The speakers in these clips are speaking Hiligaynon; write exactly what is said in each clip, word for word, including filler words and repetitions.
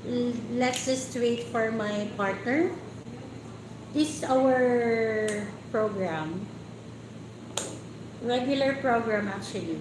L- Let's just wait for my partner. This is our program. Regular program, actually.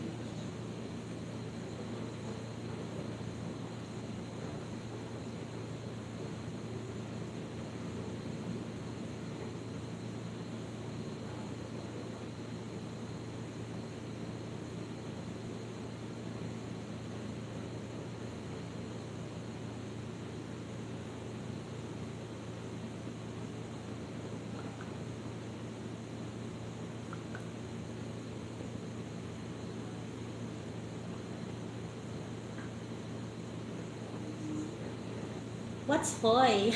What's hoy?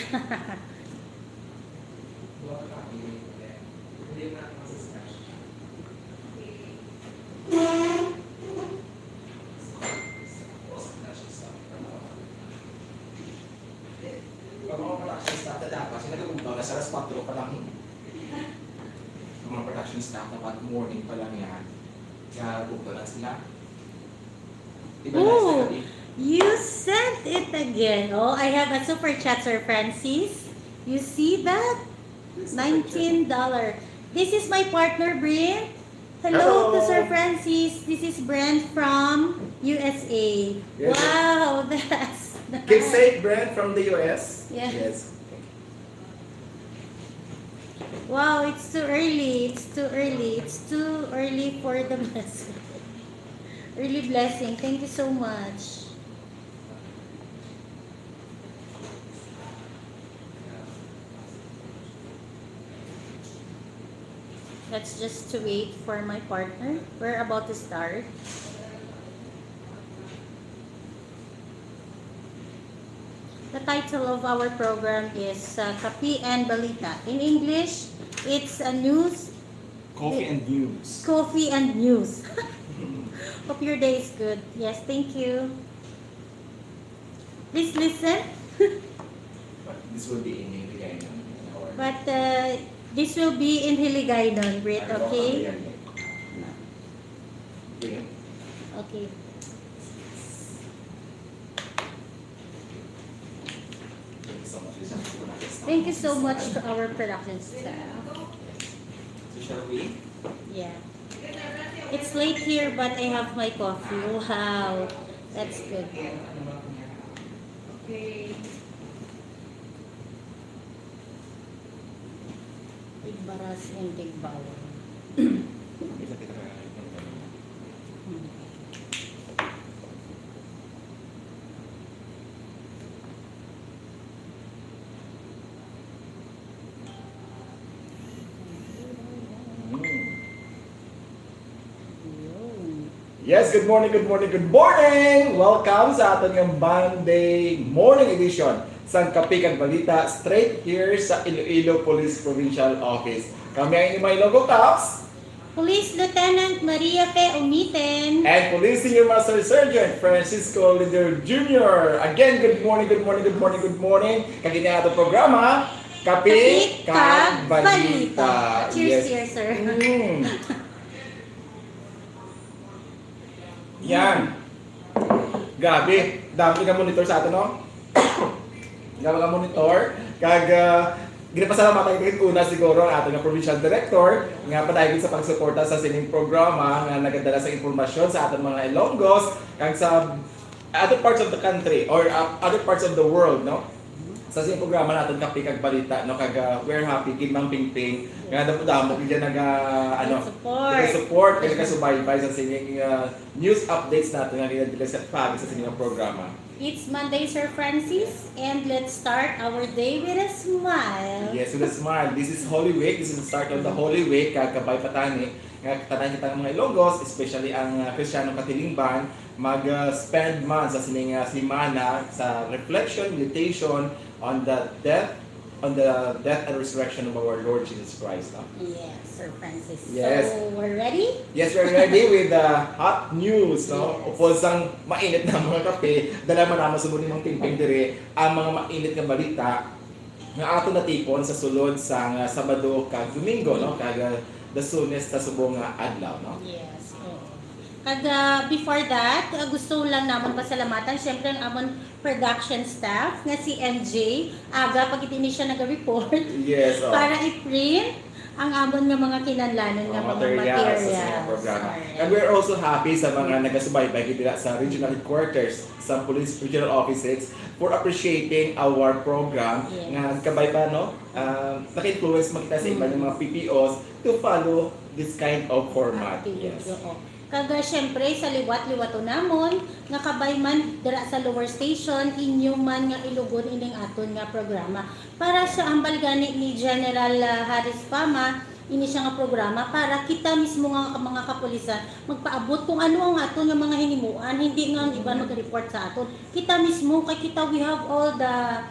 Ang mga production staff na dapat, sila nagugdaw na sa alas kwatro pa lang. Ang mga production staff, dapat morning pa lang yan. Kaya gugdaw na sila. Iba na sa Ooh, gabi. You sent it again. Oh, I have a super chat, Sir Francis. You see that? Super chat. Nineteen dollar. This is my partner, Brent. Hello to Hello. Sir Francis. This is Brent from U S A. Yes. Wow, that's Keep nice. Safe, Brent, from the U S. Yes. Yes. Wow, it's too early. It's too early. It's too early for the message. Early blessing. Thank you so much. Let's just wait for my partner. We're about to start. The title of our program is uh, Kape and Balita. In English, it's a news. Coffee and news. Coffee and news. Hope your day is good. Yes, thank you. Please listen. But this will be in Hiligaynon, in our But uh, this will be in Hiligaynon, Brett, Ano ba okay? Ang yan? Okay. Okay. Thank you so much. Thank you so much to our production staff. So shall we? Yeah. It's late here, but I have my coffee. Wow. That's good. Okay. Tigbaras and tigbawang. Mm. Yun. Yes, good morning, good morning, good morning! Welcome sa aton nga Monday morning edition sang Kape kag Balita, straight here sa Iloilo Police Provincial Office. Kami ang inyong mga Ilonggo Cops. Police Lieutenant Maria Fe Umiten. And Police Senior Master Sergeant Francisco Lider Junior Again, good morning, good morning, good morning, good morning. Kag ini ang atong programa, Kape Kape kag kag Balita. Balita. Cheers, Yes. cheers, sir. Mm. Yan. Grabe, dami nga monitor sa ato, no? Dami nga monitor. Kag, ah, ginapasalamatan kita una siguro ang ato nga provincial director nga padayon sa pagsuporta sa sining programa nga nagadala sa impormasyon sa aton mga Ilonggos kag sa other parts of the country or, uh, other parts of the world, no? Sa sining programa naton, Kape kag Balita, no? Kag, ah, we're happy, kay Ma'am Pingping, nga damo-damo, kaya naga, ano, Support. naga-support, kaya nagasubaybay sa sining, ah, news updates naton nga ginadala sa pagi sa sining programa. It's Monday, Sir Francis, and let's start our day with a smile. Yes, with a smile. This is Holy Week. This is the start of the Holy Week. Kag kabay pa tani nga tanan kita nga mga Ilonggos, especially ang, ah, Kristiyanong katilingban, mag, ah, spend man sa sining, ah, semana sa reflection, meditation on the death, on the death and resurrection of our Lord Jesus Christ, no? Yes, Sir Francis. Yes. So, we're ready? Yes, we're ready with the hot news, no? Yes. Upod sang mainit na mga kape, dala man naman sa ni Ma'am Pingping diri ang mga mainit nga balita nga ato natipon sa sulod sang, ah, Sabado kag Domingo, no? Kag, ah, the soonest sa subong nga adlaw, no? Yes, oo. Kag, ah, before that, ah, gusto lang namon pasalamatan, syempre, ang amon production staff nga si M J. Aga pa gid ini siya naga-report Yes, oh. para i-print ang amon nga mga kinahanglanon nga Mga mga materials sa materials. Mga programa. Correct. And we're also happy sa mga nagasubaybay gid dira sa regional headquarters sa Police Regional Office six for appreciating our program Yes. nga kabay pa, no? Ah, naka-influence man kita sa iba Mm. nga mga P P Os to follow this kind of format. Activity, Yes. oo. Kag, ah, syempre, sa liwat-liwaton namon, nga kabay man dira sa Lower Station, inyo man nga ilugon ining aton nga programa. Para sa hambal gani ni General, ah, Harris Fama, ini siya nga programa para kita mismo nga mga kapulisan magpaabot kung ano ang aton nga mga hinimuan, hindi nga ang iban mag-report sa aton. Kita mismo, kay kita, we have all the,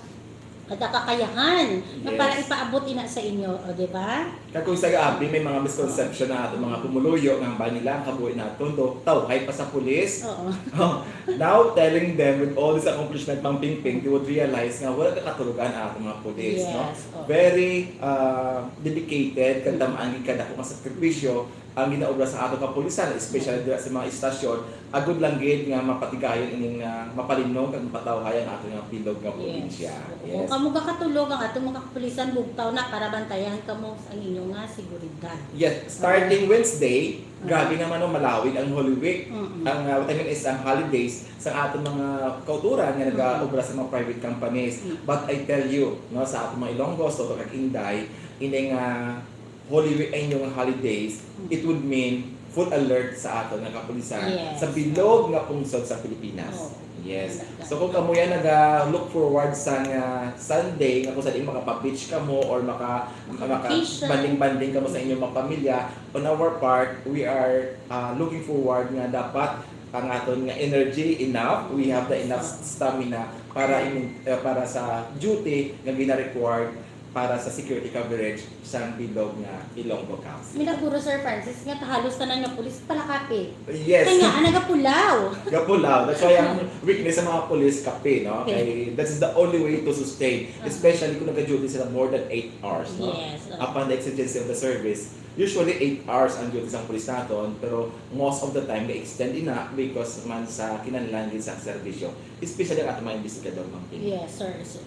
the kakayahan nga para Yes. ipaabot ina sa inyo, o, di ba? Kag kung sa gaabi, may mga misconception na ato mga pumuluyo nga hambal nila ang kabuhi naton do tawhay pa sa pulis. Oo. Oh, now, telling them with all this accomplishment, Ma'am Pingping, they would realize nga wala ka katulogan ang ato mga pulis, no? Yes, oo. Very, ah, dedicated, kag Mm. tamaan gid kadako nga sakripisyo ang ginaobra sa ato kapulisan, especially dira sa mga istasyon, agod lang gid nga mapatigayon ining, ah, mapalinog kag mapatawhay ang ato nga bilog nga Yes. probinsya. Kung Yes. kamo gakatulog, ang ato mga kapulisan bugtaw na para bantayan kamo sa inyo nga seguridad. Yes, starting Wednesday, Ah. grabe naman, no, malawig ang Holy Week. Mm-mm. Ang, ah, what I mean is ang holidays sa aton mga kauturan nga Mm-mm. nagaobra sa mga private companies. Mm. But I tell you, no, sa aton mga Ilonggos, Toto kag Inday, ining, ah, Holy Week, ang inyong holidays, Mm. it would mean full alert sa aton nga kapulisan Yes. sa bilog nga pungsod sa Pilipinas. Oo. Yes. Talaga. So, kung kamo yan naga-look forward sa nga Sunday, nga kung saan makapabeach kamo or maka-, Maka-vacation. maka-banding-banding kamo sa inyong mga pamilya, on our part, we are, ah, looking forward nga dapat ang aton nga energy enough, we have the enough Yes. stamina para in, eh, para sa duty nga gina-required para sa security coverage sang bilog nga Ilonggo Council. Milagro, Sir Francis, nga halos tanan nga pulis pala kape. Yes. Kaya nga, nagapulaw. Gapulaw. That's why ang weakness sa mga pulis, kape, no? Okay. Kay that is the only way to sustain, Uh-huh. especially kung nag-duty sila more than eight hours, no? Yes, uh-huh. Upon the exigency of the service, usually eight hours ang duty sang pulis naton, pero most of the time, ga-extend ina because man sa kinahanglan gid sa serbisyo, especially ang aton mga investigador, Ma'am Ping. Yes, sir. So,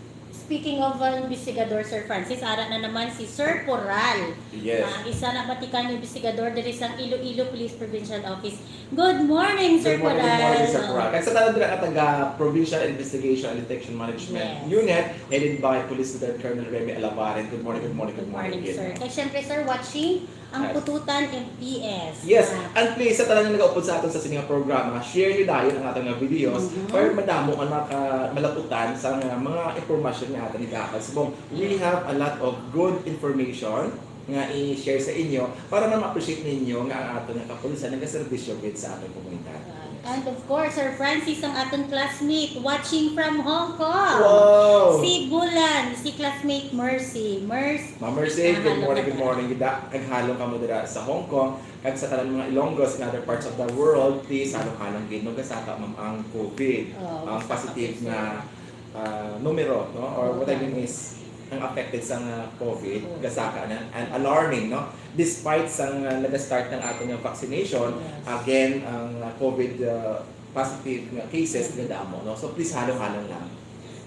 speaking of, uh, investigador, Sir Francis, ara na naman si Sir Coral. Yes. Ah, isa na batikan nga investigador diri sa Iloilo Police Provincial Office. Good morning, Sir Good morning, good morning, Coral. Sir Coral. Kag sa tanan dira nga taga Provincial Investigation and Detection Management Yes. Unit, headed by Police Lieutenant Colonel Remy Alavarin. Good morning, good morning, good Good morning, morning, sir. Kag syempre, sir, watching ang Yes. Pututan M P S. Yes, Ah. and please, sa tanan nga nagaupod sa aton sa sini nga programa, share niyo dayon ang aton nga videos Mhm. para madamo ang mga ka-, malaputan sa nga mga impormasyon nga aton igahatag subong. We Yes. have a lot of good information nga i-share sa inyo para ma-appreciate ninyo nga ang aton nga kapulisan nagaserbisyo gid sa aton komunidad. And of course, Sir Francis, ang aton classmate, watching from Hong Kong. Wow! Si Bulan, si classmate Mercy. Mers-, Ma'am Mercy, good Nahalong morning, ka good dira. morning. Gida, naghalong kamo dira sa Hong Kong, kag sa tanan mga Ilonggos in other parts of the world, please, halong-halong gid, no, gasaka, ma'am, ang COVID. Oh, Ang gasaka, positive sir. nga, ah, numero, no? Or what I Okay. mean is, ang affected sa nga COVID, Oo. gasaka na, and alarming, no? Despite sa nga nag-start ng aton nga vaccination, Yes. again, ang, ah, COVID, ah, positive nga cases, Mm. gadamo, no? So, please, halong-halong lang.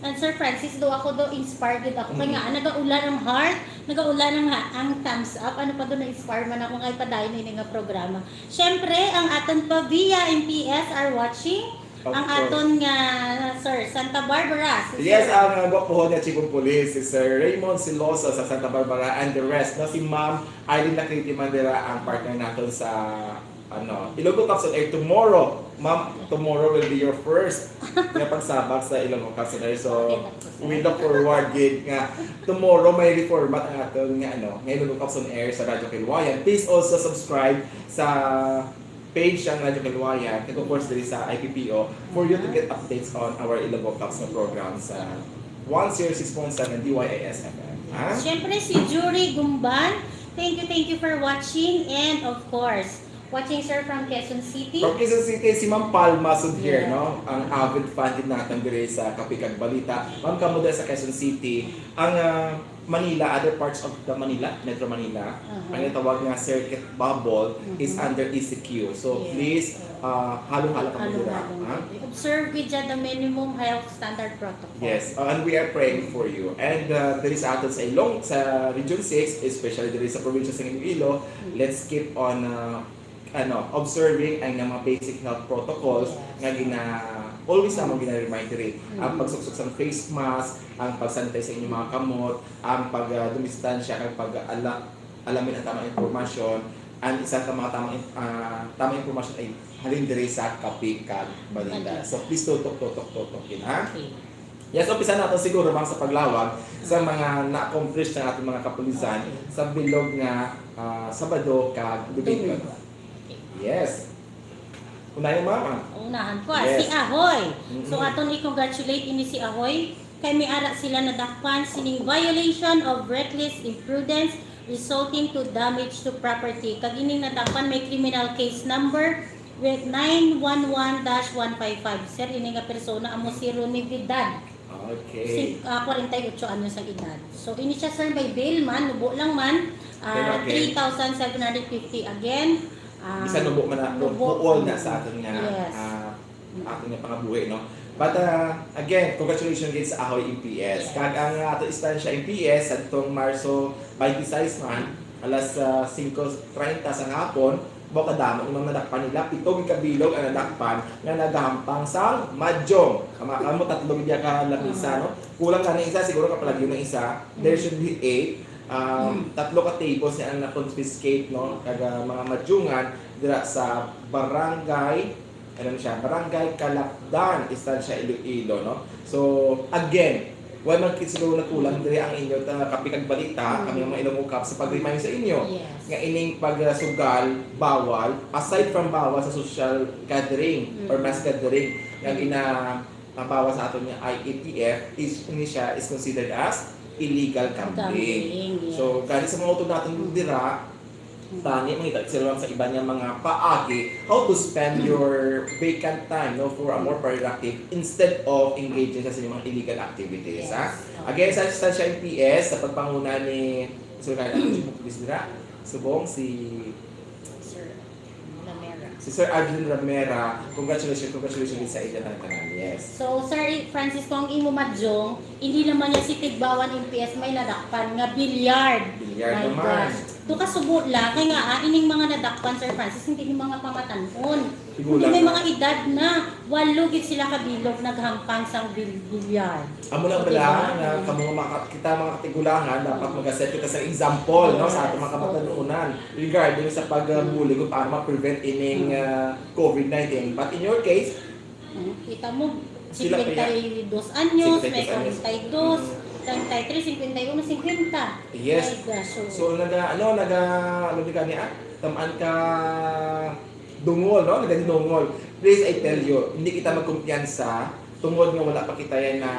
And Sir Francis, do ako do, inspired gid ako. Kay Mm. nga, nagaulan ang heart, nagaulan ang ha-, ang thumbs up. Ano pa do, na-inspire man ako nga ipadayon ini nga programa. Syempre, ang aton Pavia M P S are watching. Of Ang course. aton nga, sir, Santa Barbara, si Yes, Sir. ang, uh, gwapuhon nga Chief of Police, si Sir Raymond Silosa sa Santa Barbara, and the rest, no? Si Ma'am Eileen Lacriti man dira ang partner naton sa, ano, Ilonggo Cops on Air tomorrow. Ma'am, tomorrow will be your first nga pagsabak sa Ilonggo Cops on Air. So, Okay, that's we look forward gid nga tomorrow may reformat ang aton nga, ano, nga Ilonggo Cops on Air sa Radyo Kilwayan. Please also subscribe sa page sang Radyo Kilwayan, kag of course diri sa I P P O, for you to get updates on our Ilonggo Cops nga program sa one zero six point seven D Y A S F M. Ha? Siyempre, si Jury Gumban, thank you, thank you for watching. And of course, Watching, sir, from Quezon City. From Quezon City, si Ma'am Palma Sudhir, Yeah. no? Ang avid fan din natin dire sa Kape kag Balita. Ma'am, kamo diri sa Quezon City. Ang ah, Manila, other parts of the Manila, Metro Manila, Uh-huh. ang itawag nga circuit bubble is Mhm. under E C Q. So Yes. please, ah, halong-hala kamo dira, Halong-halong. ha? Observe with the minimum health standard protocol. Yes, uh, and we are praying for you. And uh, diri sa aton sa Ilong, sa Region six, especially diri sa probinsya sa Iloilo, Mm. let's keep on uh, ano, observing ang mga basic health protocols Yes. nga gina always namon gina-remind diri. Ang Mm. pagsuksok sa face mask, ang pag-sanitize sa inyong mga kamot, ang pag uh, dumistansya, ang pag-ala alamin ang tamang impormasyon, ang isa ka mga tamang in- ah, tamang impormasyon ay halin diri sa Kape kag Balita. Balita. So please tutok, tutok, tutok, yun, ha? Okay. Yes, umpisa nato siguro, ma'am, sa paglawag sa mga na-accomplish ng ating mga kapulisan Okay. sa bilog nga ah, Sabado kag Domingo. Domingo. Okay. Yes. Unahin, ma'am. Unahan ko, ah, Yes. si Ahoy. Mm-mm. So, aton i-congratulate ini si Ahoy kay may ara sila nadakpan sining violation of reckless imprudence resulting to damage to property. Kag ining nadakpan may criminal case number with nine one one dash one five five. Sir, ini nga persona amo si Ronnie Vidal. Okay. Sing, ah, forty-eight anyos ang edad. So, ini siya, sir, may bail man, nubo lang man, ah, Pero again, three thousand seven hundred fifty again. Ah, Bisan nubo man na, nubo. buol na sa aton nga, Yes. ah, aton nga pangabuhi, no? But uh, again, congratulations gid sa Ahoy M P S. Yes. Kag ang ato istansya M P S adtong Marso twenty-six man, alas ah, singko treinta sa hapon, mao kadamo ni mga nadakpan nila, pito gid ka bilog ang nadakpan nga nagahampang sa madyong. Ang mga kamo, tatlo gid ka lamisa, no? Kulang ka ng isa, siguro kapalagyo ng isa. There should be eight. Um, tatlo ka tables niya ang na-confiscate, no? Kag ah, mga madyungan dira sa barangay, ano siya, Barangay Calapdan, Estancia, Iloilo, no? So, again, wala man kit siguro nagkulang diri ang inyo ta Kape kag Balita, Mm. kami ang mga Ilonggo Cops sa pag-remind sa inyo Yes. nga ining pagsugal bawal, aside from bawal sa social gathering Mm. or mass gathering nga Mm. gina ang bawal sa aton nga I A T F is ini siya is considered as illegal gambling. Gambling, yes. So, gani sa mga utod natin Mm. dira, tani mangita sila lang sa iban nga mga paagi how to spend your vacant time, no, for a more productive instead of engaging sa inyong mga illegal activities, ha? Yes. Again, sa Estancia M P S, sa pagpanguna ni Sir Kyle, ano siya, Police dira? Subong, si Sir Lamera. Si Sir Arjun Ramera, congratulations, congratulations sa inyo tanan. Yes. So, Sir Francisco, ang imo madyong, hindi naman niya si Tigbawan M P S may nadakpan nga billiard. Billiard My naman. gosh. To kasubo lang, kay nga, ah, ining mga nadakpan, Sir Francis, hindi ni mga pamatanon. Tigulang Hindi may na. Mga edad na. Walo gid sila kabilog naghampang sang bil- billiard. Amo lang O, bala diba? nga kamo mga ka- kita mga katigulangan, dapat mag-set kita sa example, no, sa atong mga Yes. kamatanunan regarding sa pag-bully kung paano ma-prevent ining ah, COVID nineteen. But in your case, Hmm, kita mo, Sila kaya- singkwenta y dos anyos, may Singkwenta y dos anyos. kwarenta y dos, treinta y tres, singkwenta y uno, singkwenta. Yes. Ay, gaso. So, naga, ano, naga, ano ni kani, ah? Tamaan ka dungol, no? Naga dungol. Please, I tell you, hindi kita magkumpiyansa tungod nga wala pa kita yan na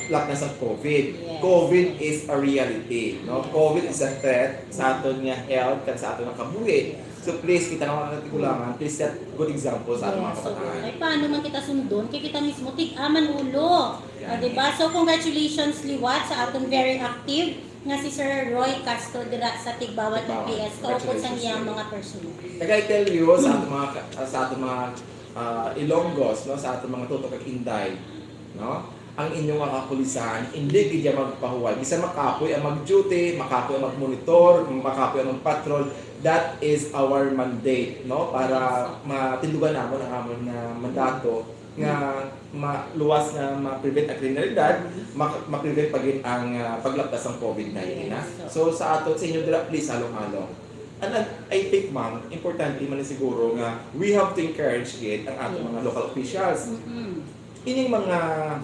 lakna sa COVID. Yes. COVID is a reality, no? Yes. COVID is a threat sa aton nga health kag sa aton nga kabuhi. Yes. So please, kita nga mga katigulangan, please set good example sa aton mga Yes, so, kabataan. ay, paano man kita sundon? Kay kita mismo, tig-aman ulo. Yan. Ah, diba? So, congratulations liwat sa aton very active nga si Sir Roy Castro dira sa Tigbawan Tigbawan. M P S. Kaupod sa Congratulations, iyang sir. Mga personnel. Kag I tell you, sa aton mga, ka- sa aton mga ah, Ilonggos, no, sa aton mga tutok kag inday, no, ang inyong mga kapulisan, hindi gid yan magpahuway. Bisan makapoy ang mag-duty, makapoy ang mag-monitor, makapoy ang mag-patrol, that is our mandate, no, para matindugan namon ang amon nga mandato nga maluwas nga ma-prevent ang kriminalidad, ma- ma-prevent pa gid ang ah, paglaptas ng COVID nineteen, ha? Yes. So sa ato, sa inyo dira, please, halong-halong. And I, I think, ma'am, importante man siguro nga we have to encourage gid ang ating mga Yes. Local officials. Mm-mm. Ining mga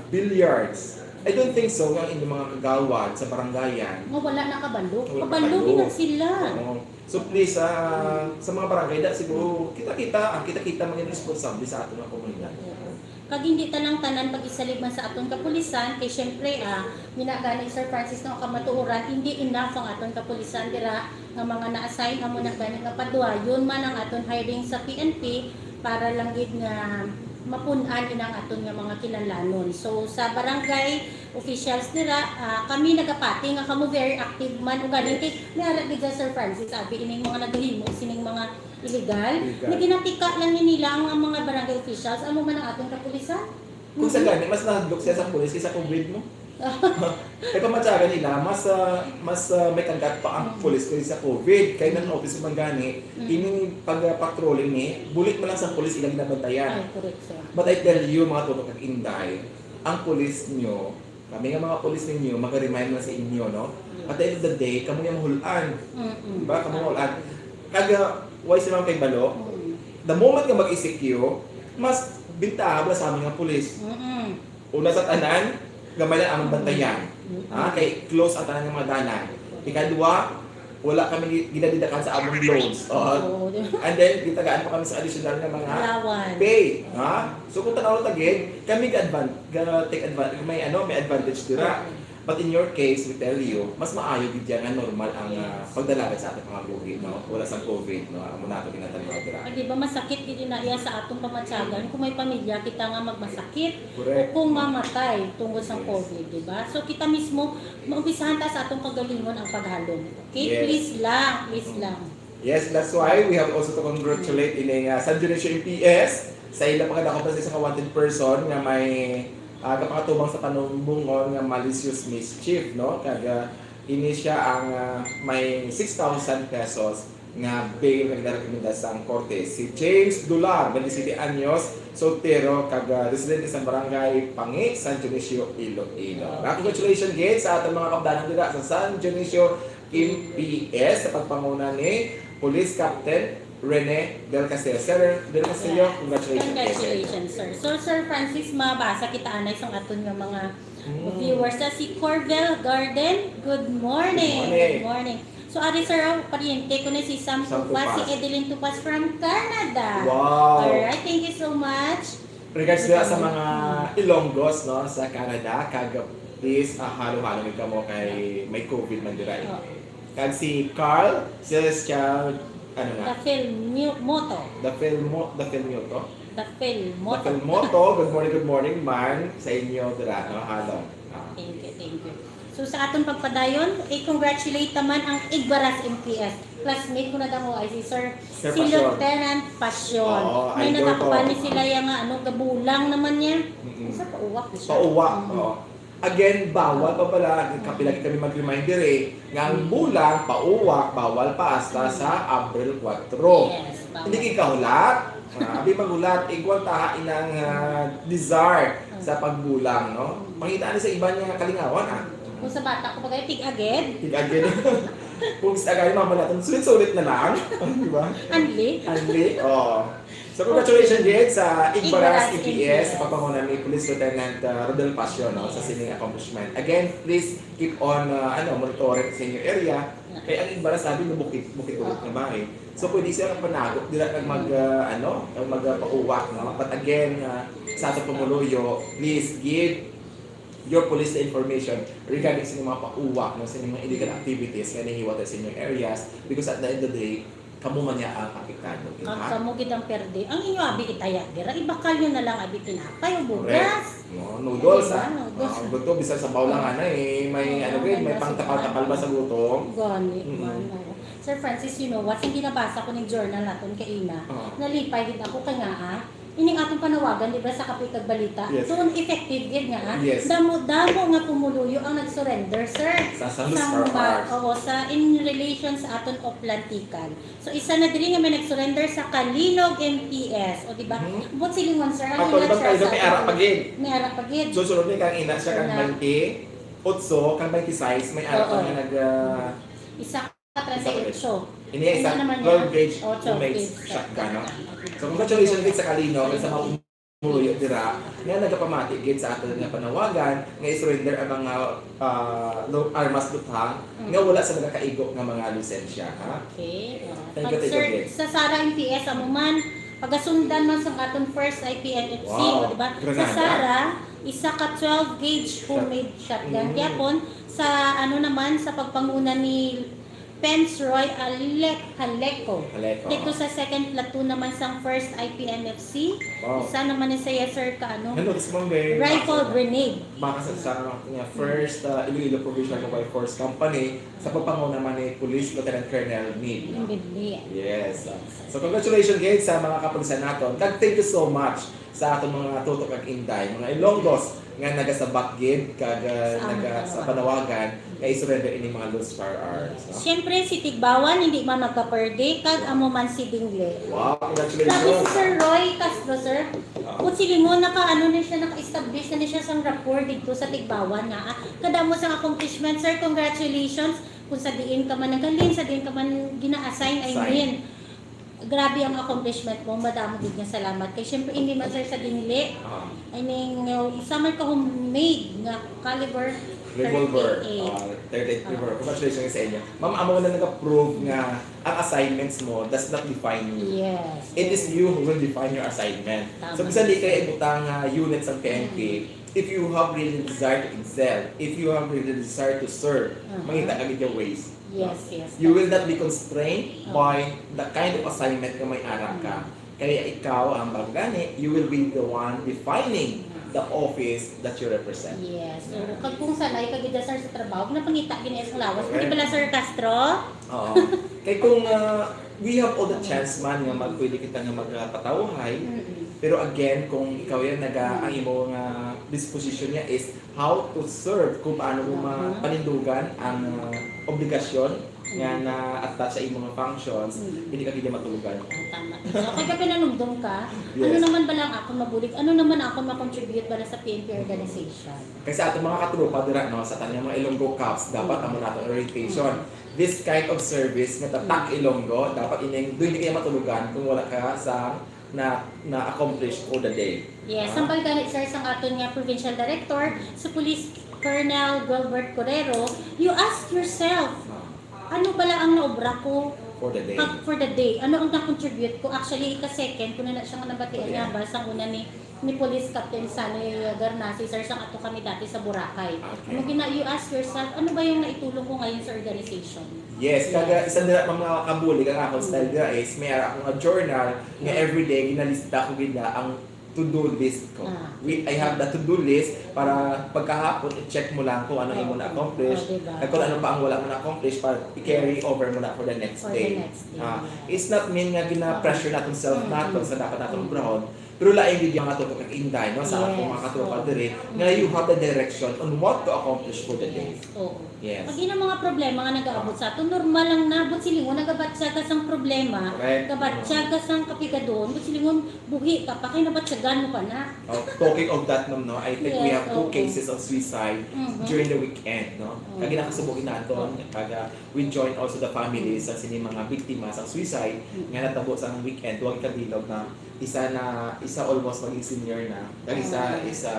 billiards, I don't think so nga ang inyong mga kagawad sa barangayan. Nga wala na kabalo. Wala Kabalo kabalo. Gid na sila. Oo. So please, ah, sa mga barangay, da, siguro, kita-kita, ang kita-kita maging responsable sa ating mga komunidad. Oo. Kag hindi ta lang tanan pag-isalig man sa aton kapulisan, kay siyempre, ah, mina gani, Sir Francis, no, kamatuoran, hindi enough ang aton kapulisan dira nga mga na-assign, amo na gani nga paduayon man ang aton hiring sa P N P para lang gid nga mapun-an inang aton nga mga kinahanglanon. So, sa barangay officials dira, ah, kami nagapati nga kamo very active man. Ugaling kay may ara gid dyan, Sir Francis, abi ining mga naghimo sining mga illegal, Illegal. Nga ginatika lang ni nila ang, ang mga barangay officials, amo man ang aton kapulisan. Kung sa Mhm. gani, mas nahadlok siya sa pulis kaysa COVID mo. Kay pamatyagan nila, mas, ah, mas, ah, may kagad pa ang Mm. pulis kaysa COVID. Kay Mm. nang office man gani, Mm. ining pag-patrolling ni, bulit man lang sa pulis ilang ginabantayan. Ay, correct, sir. But I tell you, mga tuto kag inday, ang pulis nyo, kami nga mga pulis ninyo, mag-remind na sa inyo, no? At the end of the day, kamo yung mahulan. Mm-mm. Diba? Kamo mahulan. Kag, ah, why si Ma'am kay Balo? Mm. The moment nga mag-E C Q, mas bintaha ba sa amin nga pulis? Mm-mm. Una sa tanan, gamay lang among bantayan. Mm-mm. Ha? Kay close ang tanan nga mga dalan. Ikadua, wala kami gi-, ginadidakan sa among loans. Oh. Oo, di ba? And then, gitagaan pa kami sa additional nga mga Allowance. pay. Ha? So, kung tanaw ta gid, kami ga-advan-, ga-take advan-, may, ano, may advantage dira. Okay. But in your case, we tell you, mas maayo gid yan nga normal ang, ah, Yes. pagdalagan sa ating pangabuhi, no? Wala sa COVID, no? Amo na ato ginatanaw dira. Ay, di ba, masakit gid na iya sa atong pamatyagan kung may pamilya kita nga magmasakit Correct. o kung mamatay tungod sa Yes. COVID, di ba? So, kita mismo, maumpisahan ta sa atong kagalingon ang paghalong. Okay? Yes. Please lang, please Mm. lang. Yes, that's why we have also to congratulate ining, ah, San Dionisio M P S sa ilang pagkadakop na sa isa ka wanted person nga may, ah, kapakatubang sa panumbungon nga malicious mischief, no? Kag, ah, ini siya ang, ah, may six thousand pesos nga bail nga ginarekomenda sang korte. Si James Dular, twenty-seven anyos, soltero, kag, ah, residente sa barangay Pangi, San Dionisio, Iloilo. Congratulations gid sa aton mga kabdanan dira sa San Dionisio M P S sa pagpanguna ni Police Captain Rene Del Castillo. Sir Del Castillo, Yes. congratulations. Congratulations, sir. So, Sir Francis, mabasa kita anay sang aton nga mga Mm. viewers. Sa si Corville Garden, good morning. Good morning. Good morning. So, ari, sir, oh, pariente ko na si Sam Sam Tupas, si Tupas. Edeline Tupas from Canada. Wow. Alright, thank you so much. Regards dira sa mga Ilonggos, no, sa Canada, kag please, ah, halo-halo gid kamo kay may COVID man dira, eh. Oh. Kag si Carl Celestial, ano na? The Filmio-, Moto. The Filmo-, the Filmioto? The Filmoto. The Filmoto. Good morning, good morning man sa inyo dira, no? Halo. Ah. Thank you, thank you. So, sa aton pagpadayon, i-congratulate naman ang Igbaras M P S. Classmate ko na damo ay si Sir, Sir si Passion. Lieutenant Passion. Oo, May idol ko. Natakupan ni sila yung, ano, gabulang naman niya. Mm-mm. Sa pauwak ni siya. Pauwak, Mm. oo. Again, bawal pa pala, Mm. kapila kami mag-reminder eh, nga ang Mm. bulang, pauwak, bawal pa hasta Mm. sa Abril kwatro. Yes, bawal. Hindi kayo kahulat. Ah, abi maghulat, igual taha inang, ah, desire Mm. sa pagbulang, no? Mm. Mangita ni sa iban nga kalingawan, ah. Kung sa bata ko, bagay, tig-agid. Tig-agid. Kung sa agay, mama natin, sulit-sulit na lang. Di ba? Anli. Anli, oh. So, congratulations Okay. din sa Igbaras Igbaras M P S, M P S. Sa pagpanguna ni Police Lieutenant, uh, Rodel Pasio, no, sa Yes. sining accomplishment. Again, please keep on, uh, ano, monitoring sa inyong area. Yeah. Kaya ang Igbaras, sabi mo, bukid, bukid-bukid Oo. na ba eh? So, pwede siya panago, dira kag mag, uh, ano, kag mag, uh, pauwak, no? But again, uh, sa atong pumuluyo, please give your police the information regarding sa inyong mga pauwak, no, sa inyong mga illegal activities nga nahiwat sa inyong areas, because at the end of the day, kamo man niya ang apektado, di Ang ba? Kamo gid ang perde. Ang inyo abi itaya dira, ibakal nyo na lang abi tinapay o bugas. Correct. No, noodles, Di ba? ah. Noodles. Ah, gutom, bisan sabaw lang, Oh. ana, eh. May, Oo, ano, may may mga pangtapal-tapal ba sa gutom? Gani Mm. man, oo. Sir Francis, you know what? Hindi nabasa ko ning journal naton kaina. Oo. Nalipay gid ako kay nga, ah, ining atong panawagan, di ba, sa Kape kag Balita? Yes. Doon effective gid nga, ah. Yes. Damo-damo nga pumuluyo ang nag-surrender, sir. Sa San Luis Sa Farmers. ma-, oo, sa in relation sa aton Oplantican. So, isa na diri nga may nag-surrender sa Calinog M P S. O, di ba? Mhm. Buot silingon, sir, ang Actually, ilang bang siya kayo sa may ara pa gid? May ara pa gid. So, sunod ni kang ina siya kang Wala. twenty-eight, kang twenty-six, may ara pa Oo. nga nag, ah, Isa ka treinta y ocho. Ini isa, Ano naman twelve niya? gauge Oh, twelve homemade gauge shotgun, no? shotgun. So, congratulations gid sa Calinog, sa mga pumuluyo dira nga nagapamati gid sa aton nga panawagan nga i-surrender ang mga, ah, lo-, armas luthang Mm. nga wala sa nagakaigo nga mga lisensya, ha? Okay. Oh. Thank you, Pag thank you sir, again. Sa Sara M P S, amo man, Pagasundan man sa aton first I P N F C, Wow. o, di ba? Sa Granada? Sara, isa ka twelve gauge homemade shotgun Mm. gyapon. Sa, ano naman, sa pagpanguna ni Pence Roy Alec-, Haleco. Haleco. Dito sa second platoon naman sang first I P N F C. Wow. Isa naman ni saya, sir, ka, ano, Hello, this morning. Rifle grenade. Makasal sa nga first, uh, Iloilo Provincial Mobile Force Company sa pagpanguna man ni Police Lieutenant Colonel Mid. Mid, yeah. Yes. So, congratulations, guys, sa mga kapulisan naton. Kag thank you so much sa aton mga tuto kag inday, mga Ilonggos nga nagasabak gid kag, uh, Sa amon naga-, sa panawagan. Panawagan nga i-surrender ining mga loose firearms, no? Siyempre, si Tigbawan, hindi man magkaperde, kag amo man si Dingle. Wow, congratulations. Grabe si Sir Roy Castro, sir. Ah. Kung silingon, naka, ano na siya, naka-establish na ni siya sang rapport dito sa Tigbawan nga, ah, kadamo sang accomplishment, sir. Congratulations. Kung sa diin ka man nanggaling, sa diin ka man gina-assign, I Assign. mean, grabe ang accomplishment mo. Madamo gid nga salamat. Kay, syempre, hindi man, sir, sa dinli. Ah. I mean, uh, isa man ka homemade nga caliber Revolver. thirty-eight. Ah, thirty-eight Ah. revolver. Congratulations sa inyo. Ma'am, amo na nag-approve nga ang assignments mo does not define you. Yes. It is you who will define your assignment. Tama. So, bisan di kayo ibutang, ah, unit sa P N P, Mm. if you have really desire to excel, if you have really desire to serve, Uh-huh. mangita ka gid yung ways. Yes, yes, You will that's not be constrained Oh. by the kind of assignment nga may ara ka. Mm. Kaya ikaw, ang bago gani, you will be the one defining the office that you represent. Yes. So, kag kung sanay ka gid, sir, sa trabaho, napangita gid sa lawas. Correct. Di ba, Sir Castro? Oo. Kay kung, ah, we have all the chance man nga mag-, pwede kita nga magpatawhay, Mm-mm. pero again, kung ikaw yan, naga-, ang Mm. imo nga disposition niya is how to serve, kung paano mo Mhm. mapanindugan ang, ah, obligasyon nga Mhm. na-attach sa imong functions, Mhm. hindi ka gid matulugan. Ah, tama. So, kay ka pinanumdum ka, Yes. ano naman bala ang akon mabulig? Ano naman akon ma-contribute bala sa P N P organization? Kay sa atong mga katropa dira, no, sa tanang mga Ilonggo Cops, dapat Mhm. amo nato orientation. Mhm. This kind of service nga tatak Mhm. Ilonggo, dapat ining, doon hindi kaya matulugan kung wala ka sa na, na-accomplish for the day. Yes, Ah. hambal gani, sir, sang aton nga provincial director, si Police Colonel Gilbert Correro, you ask yourself, Ah. "Ano bala ang naobra ko For the day. pag, for the day? Ano ang na-contribute ko?" Actually, ika-second ko na na siya nga nabatian Batian. niya, hambal sang una ni, ni Police Captain Sunny Garnasi, sir, sang ato kami dati sa Boracay. Okay. Ano gina-, you ask yourself, "Ano ba yung naitulong ko ngayon sa organization?" Yes, Yes. kada isa nila mga kabulig ang akong style Mm. dira is may ara akong journal nga Mm. everyday ginalista ko gid na ang to-do list ko. Ah. We, I have the to-do list para pagkahapon i-check mo lang kung ano imo Oo. na-accomplish, Oh, diba? at kung ano pa ang wala mo na-accomplish para i-carry over mo na for the next For the day. next day, Ah, yeah. It's not mean nga gina-pressure natin self Mm-mm. natin sa dapat natin Mm-mm. obrahon, pero lain gid yung mga tutok kag inday, no, sa Yes, akong mga katropa oo. diri, nga you have the direction on what to accomplish for the day. Yes, oo. Yes. Pag yun ang mga problema nga nag-aabot sa ato, normal lang na, but silingon, nagabatsa ka sang problema, Correct. gabatsa ka sang kapigadon, but silingon, buhi ka pa, kay nabatsagan mo pa na. Oh, talking of that, ma'am, no, I think we Yes, have two oo. cases of suicide Mhm. during the weekend, no? Oo. Kag nakasubo naton, Oo. kag, ah, we join also the families Mm. sa sini mga biktima sa suicide Mm. nga natabo sa weekend, duha ka bilog na isa na, isa almost maging senior na, kag isa, Oo. isa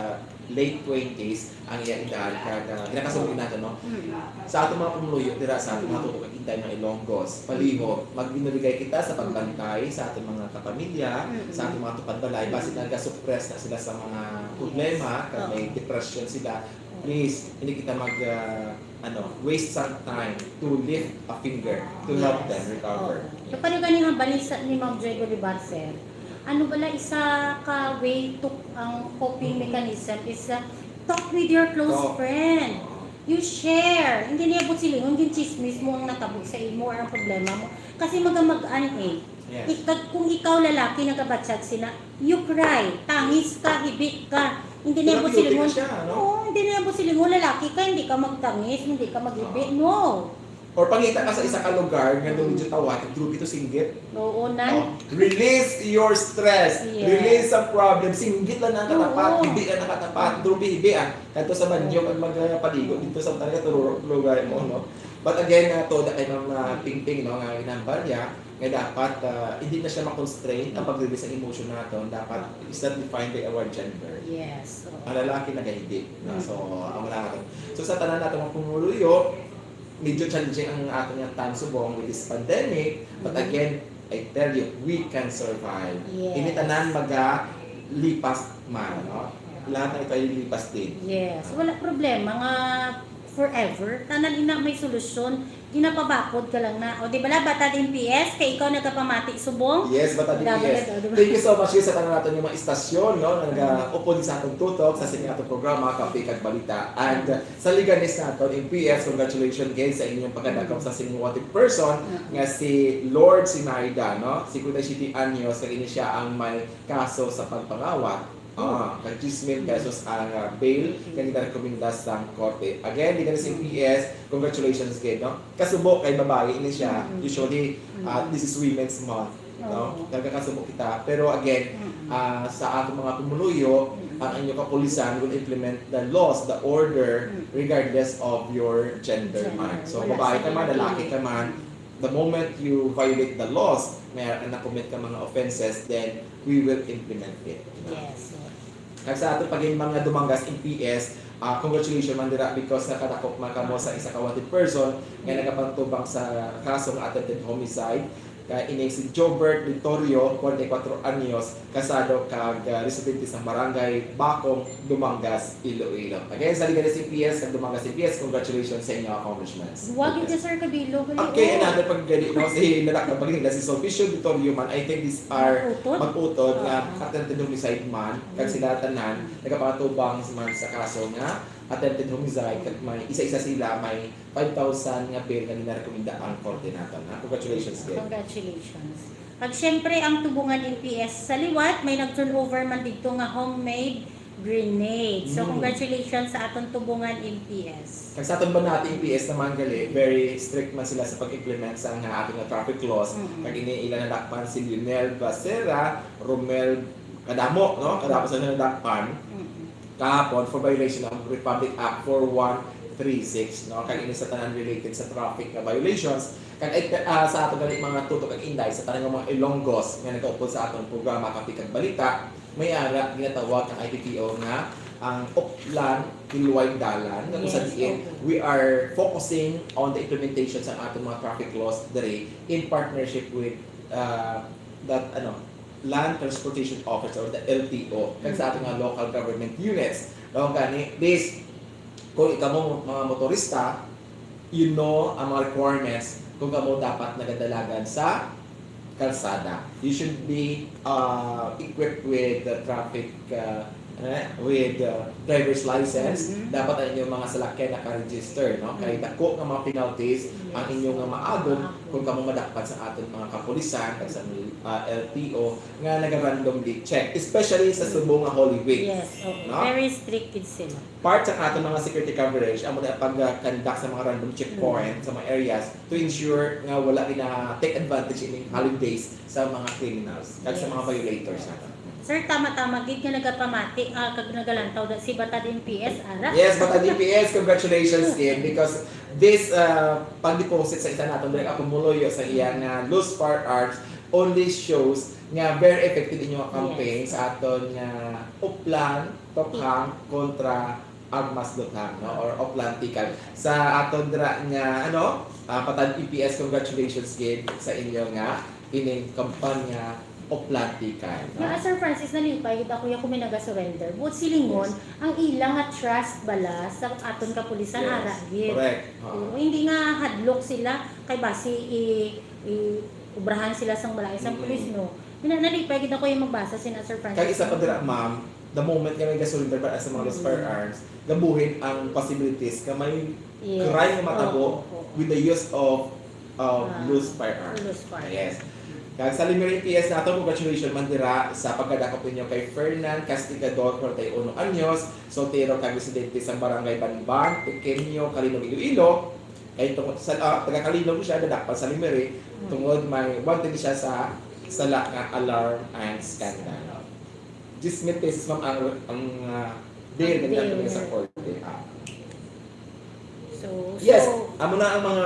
late twenties ang iya edad, kag, ah, ginakasubo nato, no? Mm. Sa ato mga pumuluyo dira sa ato mga Mm. tutok kag inday mga Ilonggos, palihog, magbinuligay kita sa pagbantay sa ato mga kapamilya, Mm. sa ato mga tupad balay, basi Mm. nagasuppress na sila sa mga Yes. problema, kag may Oo. depression sila. Oo. Please, hindi kita mag, ah, ano, waste some time to lift a finger to help Yes. them recover. Oo. So, paano gani ang balisa ni Ma'am Joy Bolivar, sir? Ano bala isa ka way to, ang coping Mm. mechanism is, uh, talk with your close Talk. friend. Oo. You share. Hindi niya busilingon, yung chismis mo ang natabo sa imo or ang problema mo. Kasi magamag-an eh. Yes. Ika-, kung ikaw lalaki nagabatyag sina, you cry, tangis ka, hibi ka. Hindi niya Pero busilingon. Guilty na siya, no? Oo, hindi niya busilingon, lalaki ka, hindi ka magtangis, hindi ka maghibi. Oo. No. Or pangita ka sa isa ka lugar nga Mm. medyo tawat, droopy to singgit. Oo, na. Oh, release your stress. Yes. Release ang problem. Singgit lang ang katapat, Oo. hibi lang ang katapat, Mm. droopy hibi, ah. Kadto sa banyo, Mm. pag magpaligo, dito sa talaga, tururok lugar mo, no? But again, nga to, da kay Ma'am, ah, Mm. Pingping, no, nga ginambal niya, nga dapat, ah, hindi na siya ma-constrain ang Mm. pag-release ng emotion naton. Dapat Mm. it's not defined by our gender. Yes, oo. Ang lalaki nagahibi, no? Mm. So, ang wala natin. So, sa tanan natin mga pumuluyo, medyo challenging ang ating nga time subong with this pandemic. But Mm. again, I tell you, we can survive. Yes. Ini tanan magalipas man, no? Lahat ng ito ay lilipas din. Yes, wala problema nga forever. Tanan ina may solusyon. Ginapabakod ka lang na. O di bala, Batad M P S, kay ikaw nagapamati subong. Yes, Batad M P S. Dapat, o, diba? Thank you so much sa tanan naton yung mga istasyon, no, na nag-upod sa atong tutok sa sini atong programa, Kape kag Balita. And uh, sa liganis naton, M P S, congratulations again sa inyong pagkadakop sa sing wanted person nga si Lord Sinaida, no? Singkwenta y siyete anyos, kag ini siya ang may kaso sa pagpangawat. Ah, kag diyes mil pesos ang ah, bail nga ginarekomenda sang korte. Again, di na sa M P S, congratulations again, no? Kasubo kay babae ini siya. Mm. Usually, ah, Mm. this is Women's Month, no? Oo. Nagakasubo kita. Pero again, Mm. ah, sa atong mga pumuluyo, Mm. ang inyong kapulisan will implement the laws, the order, Mm. regardless of your gender Gender. man. So, Wala babae sa ka man, pipili. Lalaki ka man, the moment you violate the laws, may na-commit ka mga offenses, then we will implement it. Yes. Kag sa ato pa gid mga Dumangas M P S, ah, congratulations man dira because nakadakop man kamo sa isa ka wanted person nga nagapatubang sa kaso nga attempted homicide. Kay ining si Jobert Vittorio, forty-four anyos, kasado kag ah, residente sa Barangay Bacong, Dumangas, Iloilo. Again, sa Liga sa M P S kag Dumangas M P S, congratulations sa inyo accomplishments. Wagi ka, Sir Cabilo. Gali, Okay, oh. Another paggali, no? Si nadakpan pa gid si Sulpicio Vittorio man. I think these are Mag-utod? mag-utod nga Oo. attempted homicide man. Kag Mm. sila tanan, nagapatubang man sa kaso nga attempted homicide. Kag may isa-isa sila, may five thousand nga bail nga ginarekomenda ang korte naton, ha? Congratulations, Gab. Congratulations. Kag syempre, ang Tubungan M P S sa liwat, may nag-turnover man didto nga homemade grenade. So, Mm. Congratulations sa aton Tubungan M P S. Kag sa aton Banati M P S naman gali, very strict man sila sa pag-implement sa nga aton nga traffic laws. Mm-mm. Kag ini ila nadakpan si Lionel Bacera, Romel, kadamo, no? Kadamo sa nadakpan. Mm-mm. Kahapon for violation of Republic Act four one three six, no? Kag ini sa tanan related sa traffic nga violations. Kag ah, sa aton gani mga tutok kag inday, sa tanan nga mga Ilonggos nga nagaupod sa aton programa Kape kag Balita, may ara ginatawag ang I P P O nga ang Oplan Kilway Dalan, nga kung sa Yes, diin, okay. We are focusing on the implementation sa aton mga traffic laws diri in partnership with uh, that ano Land Transportation Office or the L T O kag sa aton nga local government units. No, gani, this, kung ikaw mo mga motorista, you know ang mga requirements kung kamo dapat nagadalagan sa kalsada. You should be uh, equipped with the traffic uh, eh, with uh, driver's license. Mhm. Dapat ang inyong mga salakyan naka-register, no? Kay dako nga mga penalties ang inyong nga maagom kung kamo madakpan sa aton mga kapulisan kag sa uh, L T O nga naga-randomly check, especially sa subong nga Holy Week. Yes, okay. No? Very strict gid sila. Part sa aton mga security coverage amo na pag-conduct sa mga random checkpoint sa mga areas to ensure nga wala gina take advantage ining holidays sa mga criminals kag sa mga Yes. Violators naton. Sir, tama-tama gid nga nagapamati, ah, kag nagalantaw da si Batad M P S, ara? Yes, Batad M P S, congratulations again because this uh, pag-deposit sa isa naton diri nga pumuluyo sa iya nga loose firearms only shows nga very effective inyong campaign Yes. Sa aton nga Oplan Tokhang kontra Agmas Luthang, no? Or Oplan Tikal. Sa aton dira nga ano, ah, Batad M P S, congratulations gid sa inyo nga ining kampanya Oplan Tikal, no? Nga, Sir Francis, nalipay gid ako ya kung may naga-surrender. Buot silingon, ang ila nga trust bala sa aton kapulisan, Yes. Ara gid. Correct. Oo. Oo, hindi nga hadlok sila kay basi i, i obrahan sila sang balaay sang Mm. pulis, no? Mina, nalipay gid ako yung magbasa sina Sir Francis. Kag isa pa dira, ma'am, the moment nga may gasolina ba sa mga loose Mm. firearms, gabuhin ang possibilities nga may Yes. crime nga matabo Oo, oo. With the use of uh, Ah, loose firearms. Loose firearms. Yes. Kag sa Lemery M P S nato, congratulations man dira sa pagkadakop ninyo kay Fernan Castigador, forty-uno anyos, soltero kag residente sa Barangay Banban, Pequeño, Calinog, Iloilo. Kay tungod sa ah, taga Calinog siya, nadakpan sa Lemery, Mm. tungod may wanted siya sa sala nga alarm and scandal. Diyes mil pesos, ma'am, ang, ang ah, bail na Bail. Ginatulungan sa korte. Ah. So, Yes, so, amo na ang mga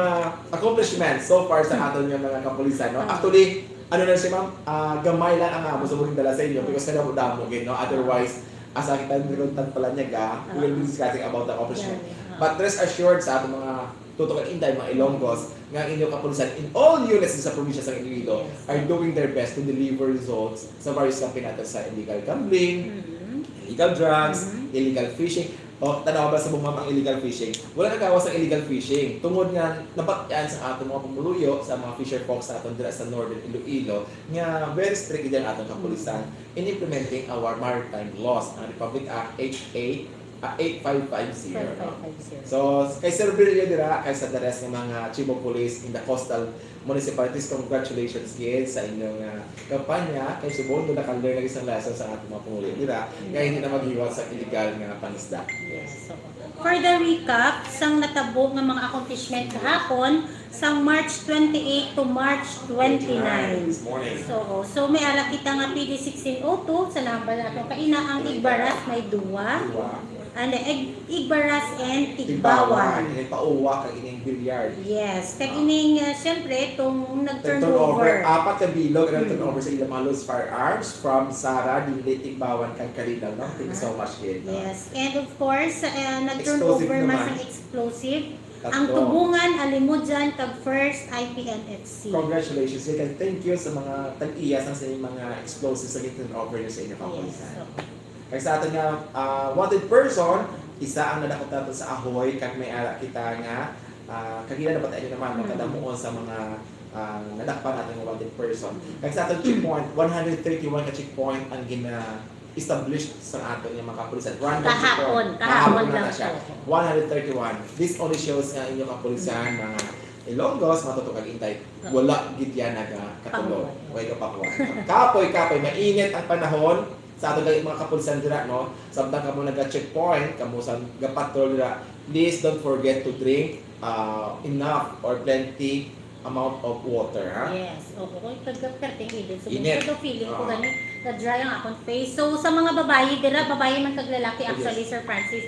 accomplishments so far sa aton nga mga kapulisan, no? Ah. Actually, ano na siya, ma'am, ah, gamay lang ang amo sa muling dala sa inyo because kadamo-damo gid, no? Otherwise, asa kita nagruntag pala niya ga, we will be discussing about the accomplishment. Yeah, yeah. But rest assured sa aton mga Tutok at Inday, mga Ilonggos, nga ang inyong kapulisan in all units sa probinsya sa Iloilo Yes. are doing their best to deliver results sa various kampi natin sa illegal gambling, Mhm. illegal drugs, Mhm. illegal fishing. O, tanawa ba sa bungmam ang illegal fishing? Wala nagawa sa illegal fishing. Tungod nga nabatyan sa aton mga pumuluyo, sa mga fisher folks sa aton dira sa Northern Iloilo, nga very strict ang aton kapulisan Mhm. in implementing our maritime laws, ang Republic Act H A, ah, eight five five zero. Five five five zero. So, kay Sir Brillo dira, kay sa the rest ng mga chief of police in the coastal municipalities, congratulations gid sa inyong, ah, kampanya. Kay subong doon naka-learn na isang lesson sa ating mga pumuli dira, kaya hindi na maghiwat sa illegal nga pangisda. Yes. So, for the recap, sang natabo nga mga accomplishment kahapon, sang March twenty-eight to March twenty-nine. This morning. So, so may ara kita nga P D sixteen oh two, sa number na itong kaina, ang Igbaras may duwa. Duwa. And the Ig-, Igbaras and Tigbawan. Tigbawan. Ini pauwa kag ining billiard. Yes. Kag Ah. ining, ah, siyempre, itong Nag-turnover. nag-turnover. Apat ka bilog ang Mm. nag-turnover sa ilang mga loose firearms from Sara, Dili, Tigbawan, kag Kalinaw, no? Thank you so Ah. much, Kate, no? Yes. And of course, ah, nag-turnover Explosive man naman. sa explosive. Tatlo. Ang Tubungan, Alimudyan, kag First I P N F C. Congratulations, Kate, and thank you sa mga tag-iya sang sa inyong mga explosives nga gin-turnover niyo sa inyong Yes, kapulisan. oo. Kag sa aton nga, ah, wanted person, isa ang nadakop nato sa Ahoy, kag may ara kita nga, ah, kagina na ba tayo naman, Mm. magkadamuon sa mga, ah, nadakpan nato nga wanted person. Mm. Kag sa aton checkpoint, one hundred thirty-one ka checkpoint ang gina-establish sa aton nga mga kapulisan. Random Kahapon, checkpoint. kahapon Kahapon na lang na siya. po. One hundred thirty-one. This only shows nga inyong kapulisan, mga Ilonggos, mga tutok kag Inday, Oo. wala gid yan nagakatulog. Panguway. Way kapakuan. Kapoy, kapoy, mainit ang panahon. Sa ato gali mga kapulisan dira, no? Samtang kamo naga-checkpoint, kamo sa gapatrol dira, please don't forget to drink, ah, enough or plenty amount of water, ha? Yes. Oo, kung pag-, perting init. So, Init. Pero feeling ko Ah. gani, na-dry ang akong face. So, sa mga babayi dira, babayi man kag lalaki, Oh, yes. actually, Sir Francis,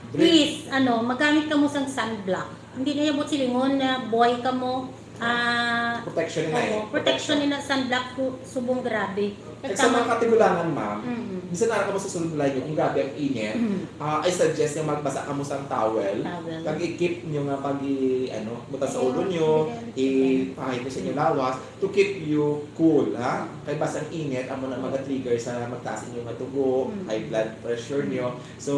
Drink. please, ano, magamit kamo sang sunblock. Hindi na yabot silingon na boy kamo, ah, Protection na oo, eh. protection Protection. na sunblock po, subong grabe. Kag sa mga Tama. katigulangan, ma'am, Mm. bisan na kamo sa sulod balay niyo, kung grabe ang init, Mm. ah, I suggest nga magbasa kamo sang towel. Towel. Kag i-keep niyo nga pag i-, ano, butas sa Oo, ulo niyo, hindi ka i-, pahid niyo sa inyong Mm. lawas to keep you cool, ha? Kay basta ang init, amo na Mm. maga-trigger sa magtaas inyo nga dugo, Mm. high blood pressure Mm. niyo. So,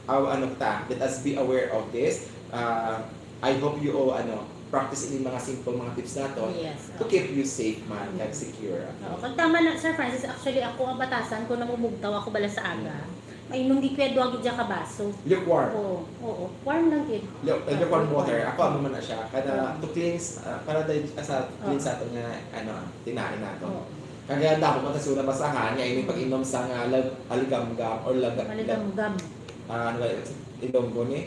aw-, ano ta, let us be aware of this. Ah, I hope you all, ano, practice ini mga simple mga tips nato Yes, to oo. keep you safe man, Mm. kag secure. Oo, kag tama na, Sir Francis, actually, ako ang batasan, kung namumugtaw ako bala sa aga, Mm. mainom gid ko ya duha gid ya ka baso. Lukewarm. Oo, oo. Warm lang gid. Lu-, uh, lukewarm water. Ako, amo man na siya. Kada Oo. to cleanse, ah, para dahil, ah, sa cleanse Oo. ato nga, ano, tinae nato. Oo. Kaya dapat mataas yung nabasahan, nga ini Mm. pag-inom sa nga lag-, aligamgam or laga-, Maligamgam. ah, ano ba yun? Ilonggo ni?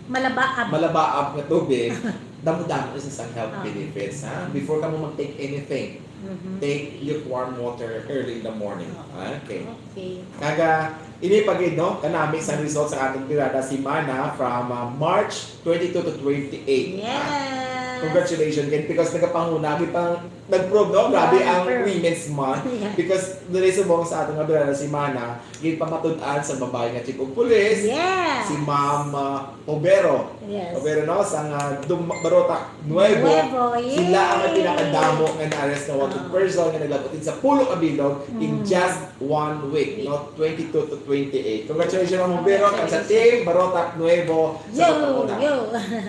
Malabaab. Malabaab nga tubig, damo-damo isa sang health Ah. benefits, ha? Before ka mo mag-take anything, Mhm. take lukewarm water early in the morning. Ah. Okay. Okay. Kaga, ini pa gid, no? Kanami sa result sa atong birada semana from, ah, March twenty-two to twenty-eight. Yes. Congratulations again because nagapanguna, gid pang nag-prove, no? Grabe Yeah, ang nag-prove. Women's Month. Yeah. Because diri subong sa aton nga birada semana, gipamatud-an sa babae nga chief of police, Yes. si Ma'am, ah, Obero. Yes. Obero, no? Sa nga Dum-, Barotac Nuevo. Nuevo, Sila ang may yay! pinakadamo nga na-arrest na wanted Ah. person nga naglabot sa pulo ka bilog in Mm. just one week, Week. no? Twenty-two to twenty-eight. Congratulations, Ma'am Obero, kag sa Congratulations. Team Barotac Nuevo. Sa Yo, pagpanguna. yo.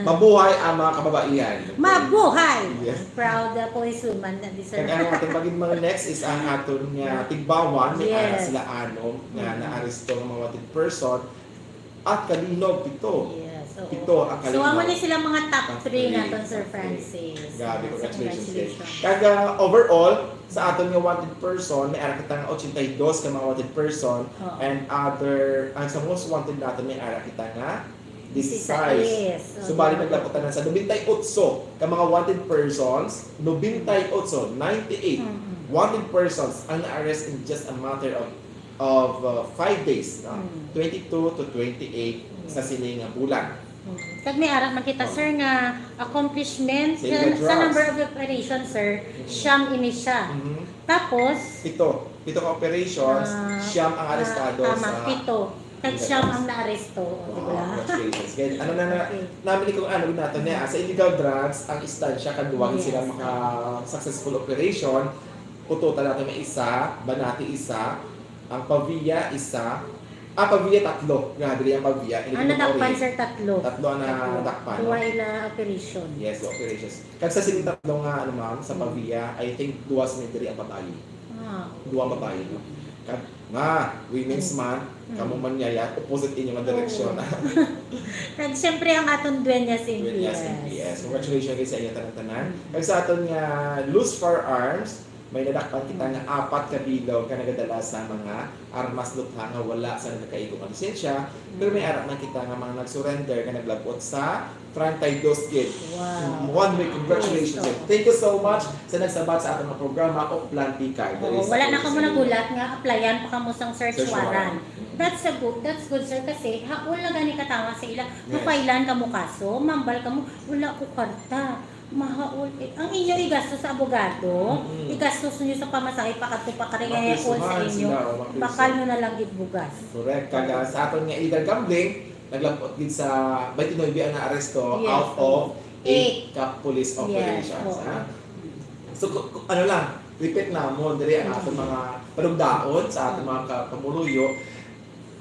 Mabuhay ang mga kababaihan. Mabuhay! Yes. Proud, uh, policewoman na di, sir. Kag ang ating pagin mga next is ang aton nga Tigbawan, may Yes. ara sila anom nga Mm. naaresto nga mga wanted person at Kalinog, pito. Yes, oo. Pito ang So, amo Kalinog. ni sila mga top Top three three, naton, Sir top three. Francis. Grabe, Yes, congratulations, congratulations. guys. Kag, uh, overall, sa aton nga wanted person, may ara kita nga ochenta y dos ka mga wanted person, Oo. and other, ang sa most wanted naton, may ara kita nga Disisais. Disisais. So, bali, Oo. naglaputan na sa nobenta y otso ka mga wanted persons, nobenta y otso, ninety-eight Mm-mm. wanted persons ang na-arrest in just a matter of, of, uh, five days, no? Mm. Twenty-two to twenty-eight sa Mm. sini nga bulan. Mm. Kag may ara man kita, Oh. sir, nga accomplishment Sa sa, illegal sa drugs. number of operations, sir, Mm. siyam ini siya. Mm. Tapos, Pito. Pito ka operations, Ah, siyam ang ah, arestado tama, sa pito. Kag siyam ang naaresto, o, di ba? Wow, congratulations. Kaya, ano na na, Okay. namin kung ano nato niya, ah, sa illegal drugs, ang istansya, kaduwa gid Yes. sila maka-successful operation, Cotuta nato may isa, Banati isa, ang Pavia isa, ah, Pavia tatlo. Grabe rin ang Pavia. Hindi Ang ko nadakpan, ma-orient. sir, tatlo. Tatlo ang Tatlo. nadakpan, no? Duha ila operation. Yes, operations. Kag sa sining tatlo nga, ano, ma'am, sa Mm. Pavia, I think duha sa diri ang babayi. Ah. Duha ang babayi, no? Kag nga, Women's Mm. Month, Mm. kamo man niya, opposite inyo nga Oo. direksyon. Kag siyempre ang aton Dueñas Dueñas M P S. M P S. Congratulations kay sa inyo tanan-tanan. Mm. Kag sa aton nga Luz Firearms, may nadakpan kita nga apat ka bilog nga nagadala sa mga armas lutha nga wala sa nagakaigo nga lisensya, pero may ara man kita nga mga nag-surrender nga naglab-ot sa treinta y dos gid. Wow. One week, congratulations. Yes, oo. Thank you so much sa nagsabat sa aton nga programa, Oplan Bicay. Oo, wala na kamo nagulat nga applyan pa kamo sang search Search warrant. warrant. That's a good, that's good, sir, kasi haul na gani katawa sa ila. Yes. Mafailan kamo kaso, mambal kamo, wala ko kwarta. Mahaul. Eh, ang inyo igasto sa abogado, Mm. igastos niyo sa pamasahe pakadto pa kari nga Maprisuhan haul sa inyo. sila, o maprisuhan. Bakal nyo na lang gid bugas. Correct. Kag, ah, sa aton nga illegal gambling, naglab-ot gid sa twenty-nine ang naaresto Yes. out of eight Eight. ka police Yes, operations, oo. ha? So, ku- ku- ano lang, repeat namon diri ang aton Mm. mga panugdaon sa aton Mm. mga ka- pamuluyo.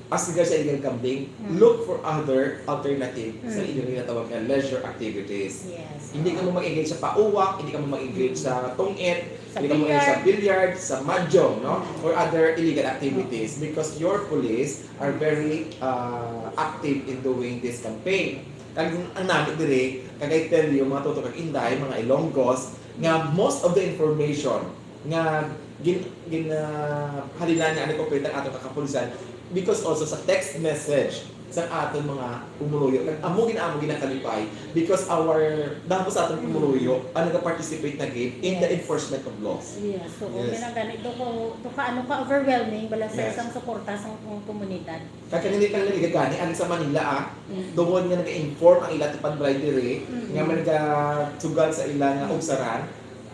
As regards sa illegal gambling, Mm. look for other alternative sa Mm. inyong ginatawag nga leisure activities. Yes. Hindi ka mo mag-engage sa pauwak, hindi ka mo mag-engage sa tungit, Sa hindi ka mo mag-engage sa billiard, sa mahjong, no? Mm. Or other illegal activities because your police are very uh, active in doing this campaign. Kag ang nami diri, kag I tell you, mga Toto kag Inday, mga Ilonggos, nga most of the information nga gin, gin, ah, halinan nga nag-operate ang atong kakapulisan because also sa text message sa aton mga pumuluyo. Kag amo gid amo ginakalipay because our, damo sa atong pumuluyo ang nag-participate na gid in the Yes. enforcement of laws. Yes, so Yes. Yes. Gani, do ko, do ka, ano ka, overwhelming bala sa Yes. isang suporta sa kong komunidad. Kag kani pang nagigagani, ano sa Manila, ah, Mm. tungod nga nag-inform ang ila tupad balay diri, Mm. nga may nagasugal sa ila nga Mm. ugsaran,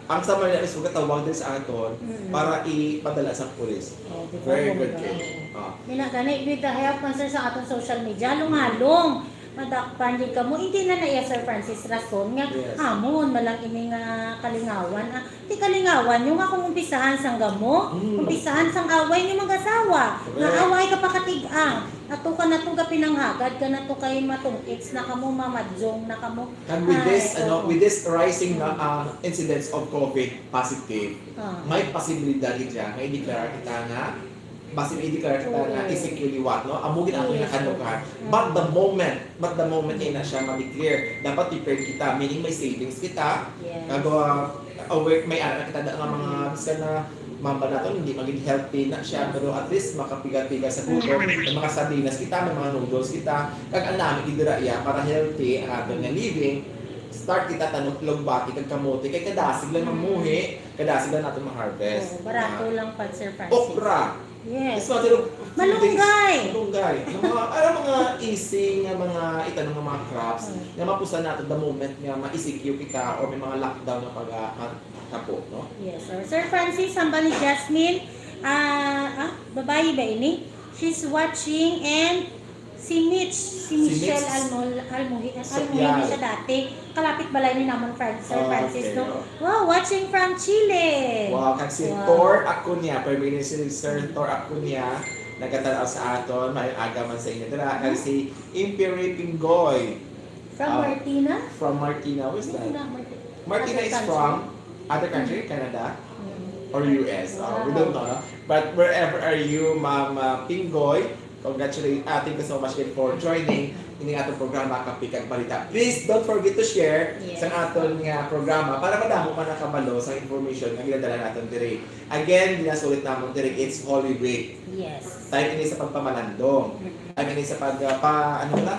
ang sa Manila mismo gatawag din sa aton Mm. para ipadala sa pulis. Oh, di ba, Very bongga? good thing. Oo. Ah. Nila gani, with the help man, sir, sa atong social media, halong-halong, madakpan din kamo. Hindi na na iya, Sir Francis, rason nga Yes. amon malang ini nga kalingawan. Ah, di kalingawan nyo nga kung umpisahan sang gamo, Mm. umpisahan sang away nyo mag-asawa. Nga Correct. Away ka pa katig-ang. Ato ka na to gapinanghagad ka na to kay matungits na kamo, mamadyong na kamo. And with this, Ay, ano, oo. with this rising na, Mm. ah, incidence of COVID positive, Ah. may posibilidad gid siya nga i-declare kita nga, basi i-declare kita nga Oo. E C Q liwat, no? Amo gid ang Yes, nakanukan. oo. But the moment, but the moment na siya ma-declare, dapat prepared kita, meaning may savings kita. Yes. Kag, ah, aware, may ara kita da nga mga, Mm. bisan na mamba naton, hindi maging healthy na siya, pero at least makapiga-piga sa gutom. Mm. May mga sardinas kita, may mga noodles kita. Kag ang nami gid dira iya para healthy ang aton nga living. Start kita tanom lugbati kag kamote kay kadasig lang Mm. mamuhi, kadasig lang naton ma-harvest. Oo, barato Ah, lang pa, Sir Francis. Okra. Yes. It's not enough. Malunggay. Malunggay. Ang mga, ano, mga easy nga mga itanom nga mga crops Mm. nga mapusan nato the moment nga ma-E C Q kita or may mga lockdown nga pag, ah, tapo, no? Yes, sir. Sir Francis, hambal ni Jasmine, ah, ah, babayi ba ini? She's watching and si Mitch, si Si Michelle Mitch. Almol-, Almuhi-, So, Almuhi yeah. Siya dati. Kalapit balay ni namon Fran-, Sir Ah, Francis, okay, no? oh. Wow, watching from Chile. Wow, kag si Wow. Thor Acuna, permi ni si Sir Thor Acuna, nagkatanaw sa aton, may aga man sa inyo dira, kag Hmm? si Imperi Pinggoy. From Ah, Martina? From Martina, where's Hindi that? na, Martina. Martina Other is country. from other country, Hmm. Canada Hmm. or U S. Uh, we don't know, no? But wherever are you, Ma'am, uh, Pinggoy, congratulate, uh, thank you so much again for joining ini atong programa, Kape kag Balita. Please don't forget to share Yes. sa aton nga programa para madamo man nakabalo sa information nga ginadala naton diri. Again, ginasulit namon diri, it's Holy Week. Yes. Time ini sa pagpamalandong. Mm-mm. Time ini sa pag, uh, pa, ano na?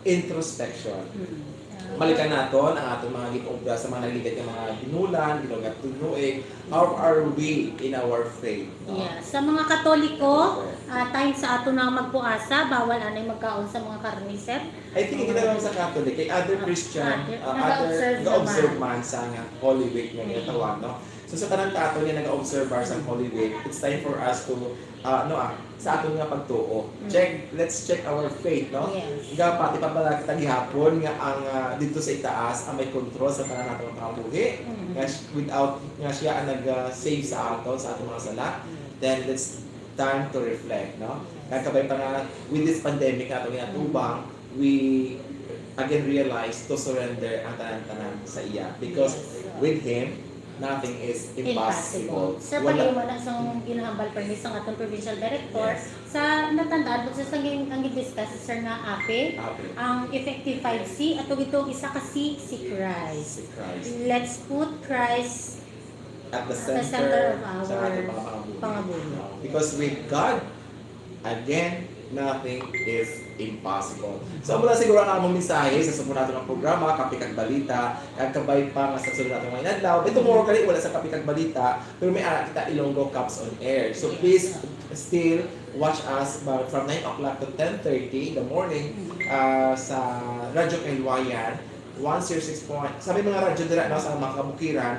Introspection. Mm. Balikan naton ang aton mga gin-obra sa mga nagligad nga mga binulan, binulan nga tunuig. How are we in our faith? No? Yeah. Sa mga Katoliko, ah, time sa ato na magpuasa, bawal anay magkaon sa mga karne, sir. I think hindi lang sa Catholic, kay other Christian, Other, uh, nag-observe other, nag-observe naman. Man sa nga Holy Week nga ginatawag, no? So sa tanang tato nga nag-observe man sa Holy Week, it's time for us to, uh, no, ah, sa aton nga pagtuo. Mm. Check, let's check our faith, no? Yes. Dapat ipabala kita gihapon nga ang, ah, dito sa itaas ang may control sa tanan nato nga pangabuhi. Mm. Nga sh- without nga siya ang nag-save sa aton sa atong mga sala, then it's time to reflect, no? Kaya kabay pa nga with this pandemic nga atong ginatubang, we again realize to surrender ang tanan-tanan sa iya because Yes. with him nothing is impossible. Impossible. Sir, Wala- pahimo na sang ginahambal permi sang aton provincial director. Yes. Sa natandaan po sa sang ang discuss, sir, nga ape, Ape. Ang effective five C, ato gitong isa ka C, si Christ. Si Christ. Let's put Christ At the At the center, center of sa our ating pangabuhi. pangabuhi. No? Because with God, again, nothing is impossible. So, muna siguro ang among mensahe sa sunod nato nga programa, Kape kag Balita, kag kabay pa nga sa sunod nato nga inadlaw. Ito mo kali wala sa Kape kag Balita, pero may ara kita Ilonggo Cops on Air. So, please still watch us ba- from nine o'clock to ten thirty in the morning ah, sa Radyo Kahilwayan, one zero six point, sabi mga radyo dira no, sa mga kabukiran,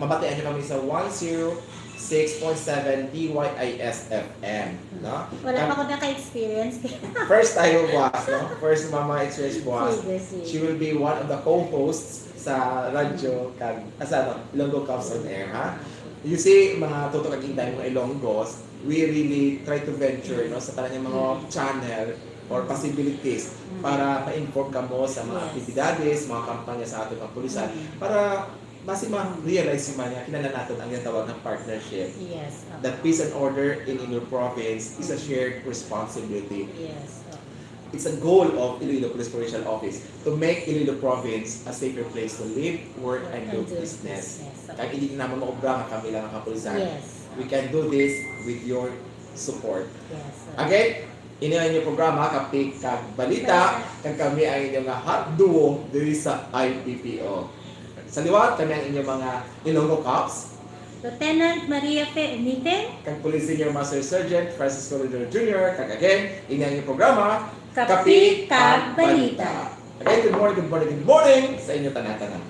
mabatian nyo kami sa one zero six point seven D Y I S F M. No? Wala pa Ang ko naka-experience. First tayo buwas, no? First mama experience buwas. Sige, sige. She will be one of the co-hosts sa radyo kag ah, sa ano, Ilonggo Cops on Air, ha? You see, mga tuto kag inday, mga Ilonggos, we really try to venture no sa tanan nga mga channel or possibilities Mm. para ma-inform kamo sa mga Yes. aktibidades, mga kampanya sa ating kapulisan Mm. para basi ma-realize man nga kinahanglan naton ang ginatawag nga partnership. Yes. That peace and order in Iloilo province is a shared responsibility. Yes. Okay. It's a goal of Iloilo Police Provincial Office to make Iloilo province a safer place to live, work, and do business. Yes. Kag hindi na naman maobra nga kami lang ang kapulisan. Yes. We can do this with your support. Yes. Again, ini ang inyong programa, Kape kag Balita, kag kami ang inyong nga hot duo diri sa I P P O. Sa liwat, kami ang inyong mga Ilonggo Cops, Lieutenant Maria Fe Umiten. Kag Police Senior Master Sergeant Francisco Rodriguez Junior, kag again, ini ang inyong programa, Kape kag Balita. Again, good morning, good morning, good morning sa inyo tanan-tanan.